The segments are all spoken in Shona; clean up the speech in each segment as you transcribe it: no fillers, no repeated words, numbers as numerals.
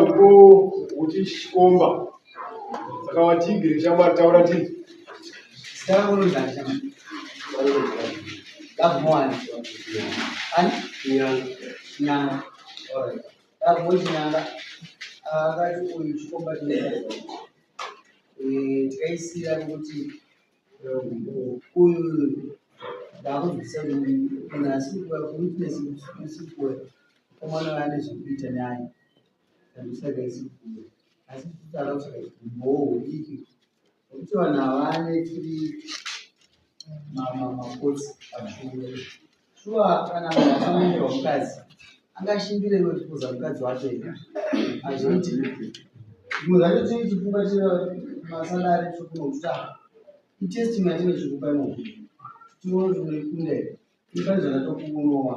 Uko uti chikomba. Saka watigire shamwari taura ti. Zita rako rinonzi ani shamwari? Lovemore. Ani? Nyanga. Chinyanga. Alright. Lovemore Chinyanga. Akati uyu chikomba chinoita. Eh, tikaisira nekuti uyu ndakunzwisisa kuti munhu asiri kuuya kuwitness usiri kuuya mukomana uyu ane zvekuita naye ndosaka isiri kuuya asi tikutsvaka kutsvaka umbowo hudiki nekuti vanhu ava ane tiri makotsi pachiuno Shuwa kana munhu achinyengera mukadzi angashingire iwe kuza mukadzi wacho here? Hazviiti. Zvimwe zvacho tinenge tichifunga tiri masalari tiri kuno kuti ah, itestimony yatinenge tichikupa imomo. Tione kuti unoikunda here. Ini pane zvandatokuonowa.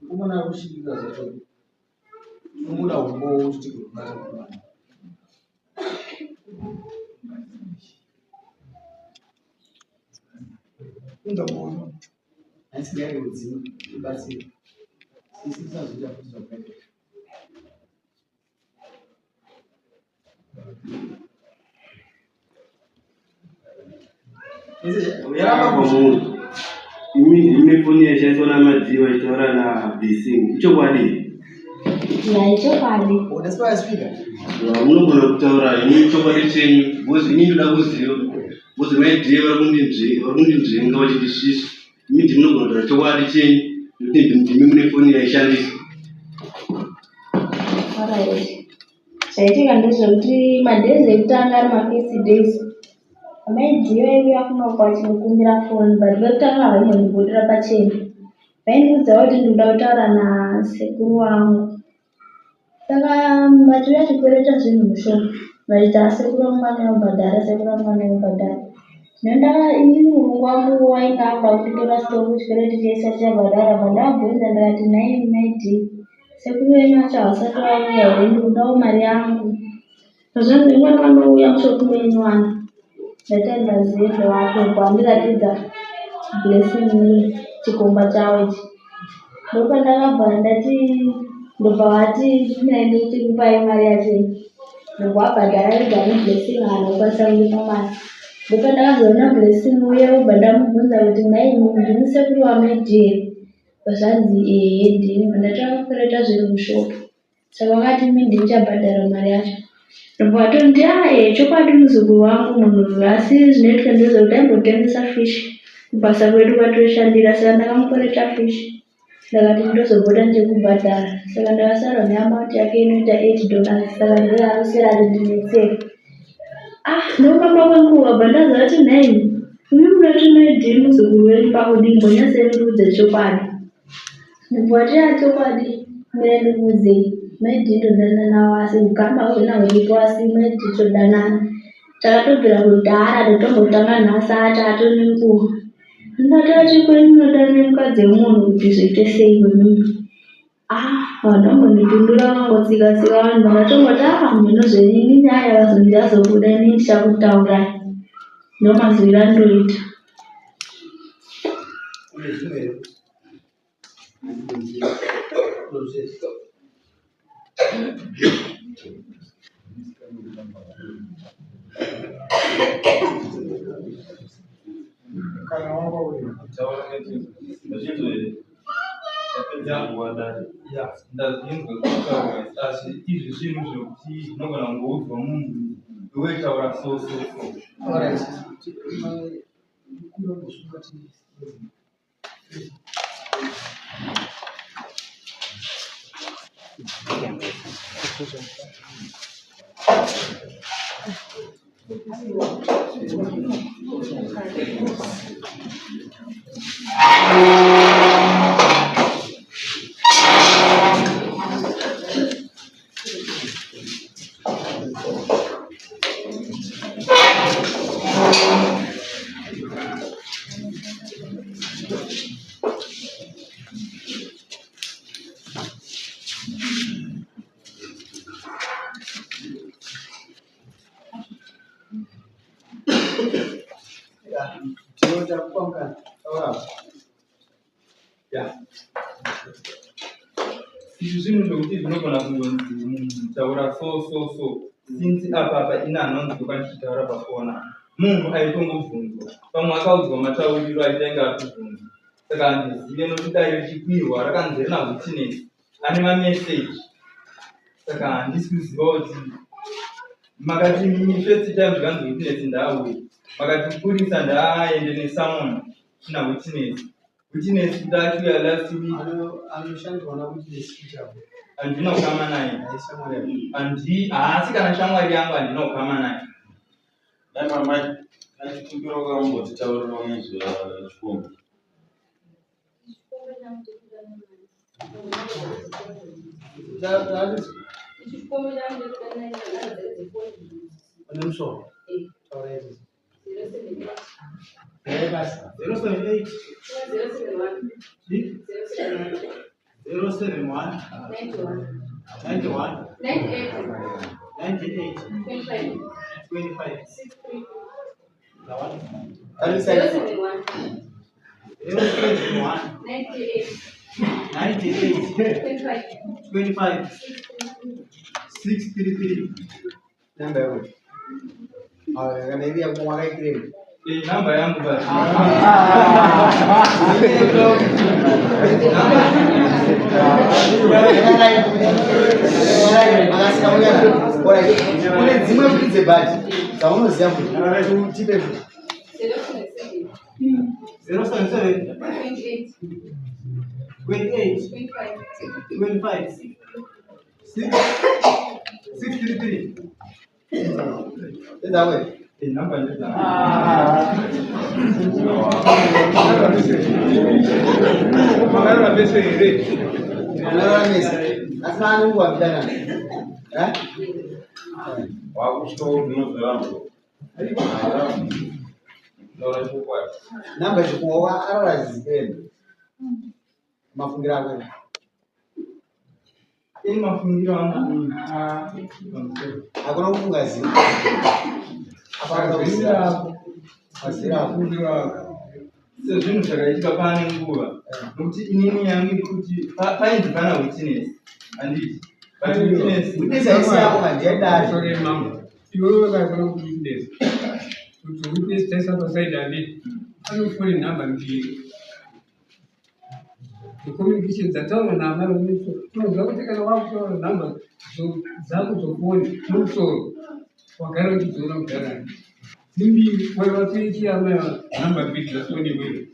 Mukomana ari kushingirira zvacho. Tinomuda umbowo kuti tigokubata mukomana. Kunda moyo. Nhasi ngaive kudzima ibatsire. Isu tisazoita futi zvakaita. Imi imi foni yaishandiswa naMadii vachitaura naBlessing ichokwadi? Ya, ichokwadi. Oh, that's why I speak. Munogona kutaura imi chokwadi chenyu because ini ndoda kuziva because mai Dee vari kundinzvenga vachindisvisa. Imi ndimi munogona kutaura chokwadi chenyu nekuti ndimi mune foni yaishandiswa. Alright. Zvaitika ndezvekuti madays ekutanga ari mafirst days amai Dee vaiuya kunoko vachindikumbira foni but vekutanga havaimbondibudira pachena. Vaindiudza kuti ndinoda kutaura nasekuru vangu. Saka vachiuya vachikwereta zvinhu mushop vachiti haa sekuru vangu vanouya kubhadhara, sekuru vangu vanouya kubhadhara. Zvino inini murungu wangu wainge akuda kunditora stock chikwereti chese tichabhadhara but ndavabvunza ndikati nhai mai Dee sekuru venyu vacho havasati vauya here ndikudawo mari yangu. Zvazvanzi mwana vanouya mushop menyu wani. Ndatenda zendo wake uko andiratidza blessing chikomba chawo ichi. Ndopandakabva ndati ndobva vati mirai ndichikupai mari yacho iyi. Ndobva vabhadhara vega neblessing haana kukwanisa kundipa mari. Ndopandakazoona blessing uye obva ndamubvunza kuti nhai ndimi sekuru wamai Dee here? Zvanzi ehe ndini. Ndobva ndati vakakwereta zvinhu mushop. Saka vakati imi ndini ndichabhadhara mari yacho. Ndobva vatonditi ah eh chokwadi muzukuru wangu munhu uyu asi zvinoitika ndezvekuti aimbotengesa fish kubasa kwedu kwatoshandira saka ndakamukwereta fish ndakati ndozopota ndichikubhadhara saka ndakasara neamount yake inoita $8 saka ndoyaanoswera achindinetsera. Ah nokufamba kwenguva bva ndaziva kuti nhaimi imi munoti maidii muzukuru wenyu pakudii mbonyatsei mundiudze chokwadi. Ndikati yaa chokwadi mai ndikuudzei mai Dee ndodanana navo asi hukama hwena huripo asi mai Dee todanana. Takatobvira kudhara totombotanga nhasi ati atone nguva. Ndakati kwenyu munodanana nemukadzi wemunhu kuti zviite sei kwemimi. Ah vanhu vambondipindura vangotsika tsika vanhu ndakatomboti ah mheno zvenyu ini nyaya yakazonzi yazobuda ini ndichakutaurai. Ndomaziviro andoita. Kune zvimwe here? Ndazvinzwa zvakutaurwa asi izvi zvinhu zvekuti zvinogona kungoudzwa munhu iwe taura so so so. Alright. Tinoda kupa mukana. Taura. Izvi zvinhu zvekuti zvinogona kungonzi munhu taura so so so since apa apa ini anonzwa ndichitaura pafona munhu aitongobvunzwa pamwe akaudzwa matauriro aitainge akubvunzwa saka handizive nokuti dare richikwirwa rakanzi rina witness ane mameseji saka handisi kuziva kuti makati mimi first time zvikanzi witness ndaauye makati mupurisa ndaaende nesummon tina witness witness kuti achiuya last week anoshandirwa nawitness ichavo handina kukama naye aishamwari yako handi haasi kana shamwari yangu handina kukama naye Dai mamai achikumbira wakambotitaurira nezvechikomba. Une musoro taura izvozvo Zero basi. 078 071 91 98 25. Tarisa 071 98 25 633. namba yako. Ah, kana iri yako wakaikirei. Eh, namba yangu basi Kune dzimwe futi dzebhaji dzaunoziva futi tipe futi. 077 28 25 6 633. Ndedzakwe. Eh, namba ndedzangu Makarara mese here? Unoraramisa. Asi maane nguva kudanana. Eh? Wakusvika kuti unozoramba. taura chokwadi Namba dzekuwa arara zipembe. Mafungiro ako. ini mafungiro angu Hakuna kufunga zino. Hapana kuziva. Mazira ako. sezvinhu zvakaitika pane nguva nokuti inini yangu iri kuti painzi pana witness handiti but witness Witness haisi yako handiyadari. Sorry, mama. Iwewe wakafana kuti witness. Kuti witness taisa pasaidi handiti. Anofone nhamba mbiri. Communication dzataurwa naamai vomumusoro. Unoziva kuti kana wakutaura nhamba dzako dzofoni mumusoro wagara uchidziona kudhara. Dzimbiri waivapechi amai nhamba mbiri dzafoni iwewe.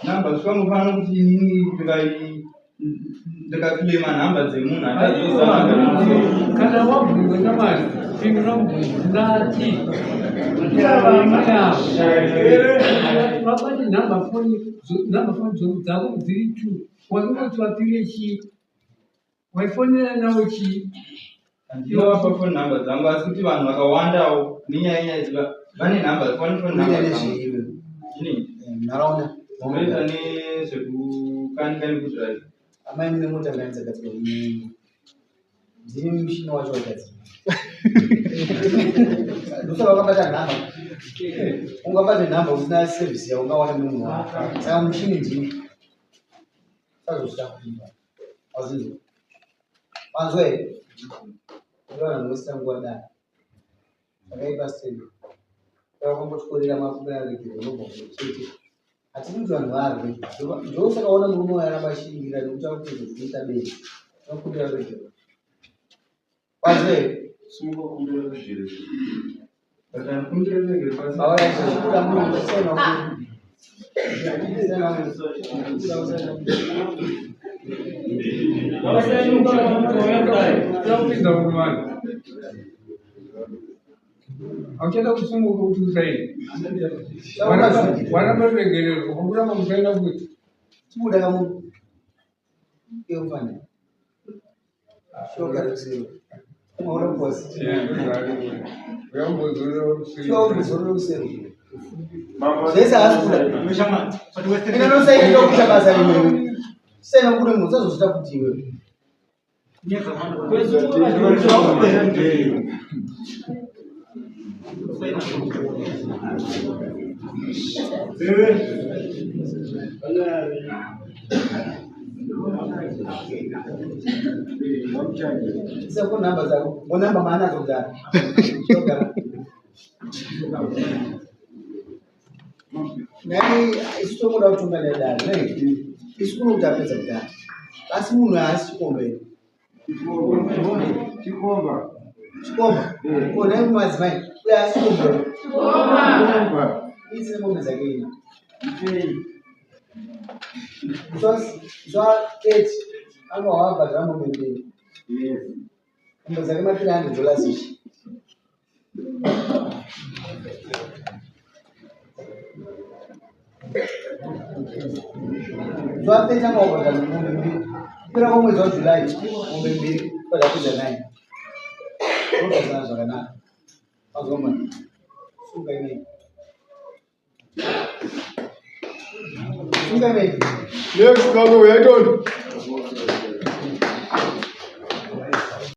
nhamba zvikangofanana kuti inini ndikaclaima nhamba dzemunhu handadzoza Kana wabvunzwa namari, pindura mubvunzo ndati amai avo vabate nhamba foni nhamba foni dzako dziri two waingoti vapire chii waifonera navo chii handinovapa phone number dzangu asi kuti vanhu vakawandawo nenyaya nyaya vane nhamba vane phone Unoita number dzangu nezveiwe. ini Nharaunda. ndinoita nezvekukanika nekudrive Amai mune mota ngani dzagadzirwa muno. Ndini mushini wacho wagadzirwa. Ndosaka wakabata nhamba. Ungabate nhamba usina service yaungawana nemunhu wako. Saka mushini ndini. Sazosvika kuimba. Wazinzwa. Wanzwa here? Ndiyo vanhu vosina nguva dai. Zvakaipa sei? Saka kwangotyorera mafuta aregere unobva chete. Hatidi kuti vanhu varwe. Ndosaka waona murume uyu aramba achishingira nekuti akuedza kuita benzi. Unokumbira ruregerero. Wanzwa here? Simuka kumbira ruregerero. but handikumbire ruregerero pasi Alright, kuda munhu usaina Takupinza muvanhu hauchada kusumuka kuti usaini waramba ruregerero wakuramba kusaina kuti Chibuda kamunhu. Iwe mfana. Shoka rusero. Umaona kuposi. Shuwa uri rusero. Zvese haasi kuda. Ine nosaina ndokuita basa rimwe. Saina kune munhu usazozvita kuti iwe. Isa phone number dzako. Phone number maanadzo kudhara. Kudhara. Nhai isu tomuda kutonga nedare nei? Isu kuno kuti apedza kudhara. Asi munhu haasi chikomba here? Chikomba. Chikomba. Ko nhai madzimai, uyo haasi chikomba here? Chikomba. Isi mombe dzake ina. Sei? Zva 8 anga wabhadhara mombe mbiri. Yes. Mombe dzake ma 300 dollars each. Zva 30 anga wabhadhara mombe mbiri. Kupera kwemwedzi waJuly mombe mbiri kwadzapedza 9. Unogadzana zvakanaka. Mazoma. Sunga inei. Sunga inei. Next, Kago, yaitoni.